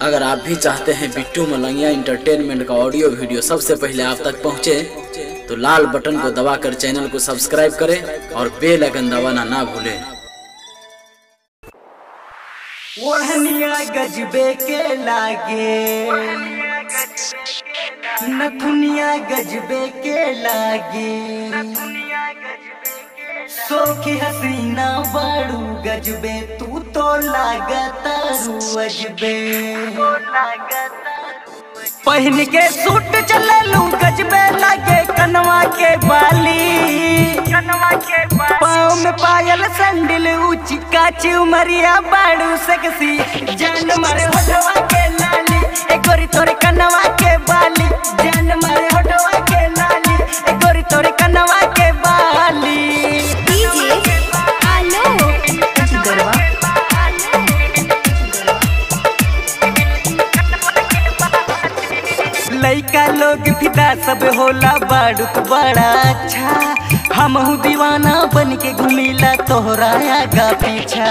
अगर आप भी चाहते हैं बिट्टू मलंगिया इंटरटेनमेंट का ऑडियो वीडियो सबसे पहले आप तक पहुंचे, तो लाल बटन को दबाकर चैनल को सब्सक्राइब करें और बेल आइकन दबाना ना भूलें। ओढ़निया गजबे के लागे, नथुनिया गजबे के लागे, सोखी हसीना बाड़ू गजबे, तू तो लागतारू अजबे। पहन के सूट चललू गजबे लागे, कनवा के बाली, पाँव में पायल सैंडल ऊंची काची उमरिया बाड़ू सेक्सी। जान मारे होठवा के लाली, ए गोरी तोरे कनवा के बाली। जान मारे होठवा के लाली, ए गोरी तोरे कनवा के बाली। लइका लोग फिदा सब होला बाड़ू बड़ा अच्छा, हमहू दीवाना बन के घुमिला तोहरा आगा पीछा।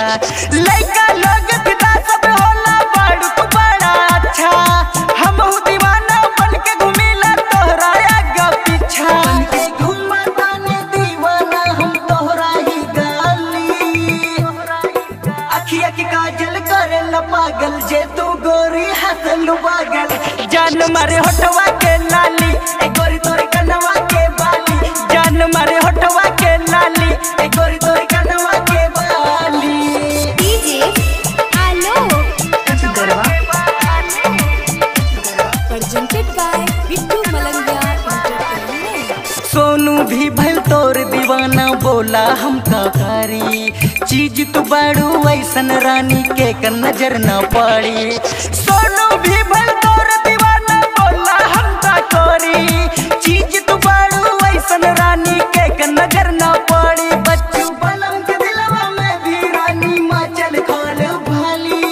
लइका लोग फिदा सब होला बाड़ू बड़ा अच्छा, हमहू दीवाना बन के घुमिला तोहरा आगा पीछा। बन के घुमतानी दीवाना हम तोहरा ही गाली, अखिया के काजल करेला पागल, जे तू गोरी हंसलू पागल। जान मारे होठवा के लाली, ए गोरी तोरे कनवा के बाली। जान मारे होठवा के लाली, ए गोरी तोरे कनवा के बाली। DJ Alok presented by Bittu Malangiya entertainment. Sonu भी भल तोर दीवाना बोला हमका कारी, चीज तू बाड़ू ऐसन रानी के नजर न पड़ी। सोनू भी भल तोर दीवाना बोला हमका कोरी, चीज तू बाड़ू ऐसन रानी के नजर न पड़ी। बच्चू बलम के दिलवा में भी रानी माचल खोल भाली।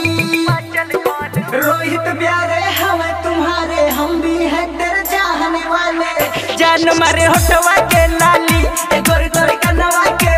रोहित प्यारे हमें तुम्हारे, हम भी हैं तेरे चाहने वाले। जान मारे होठवा के लाली, ए गोरी तोरे कनवा के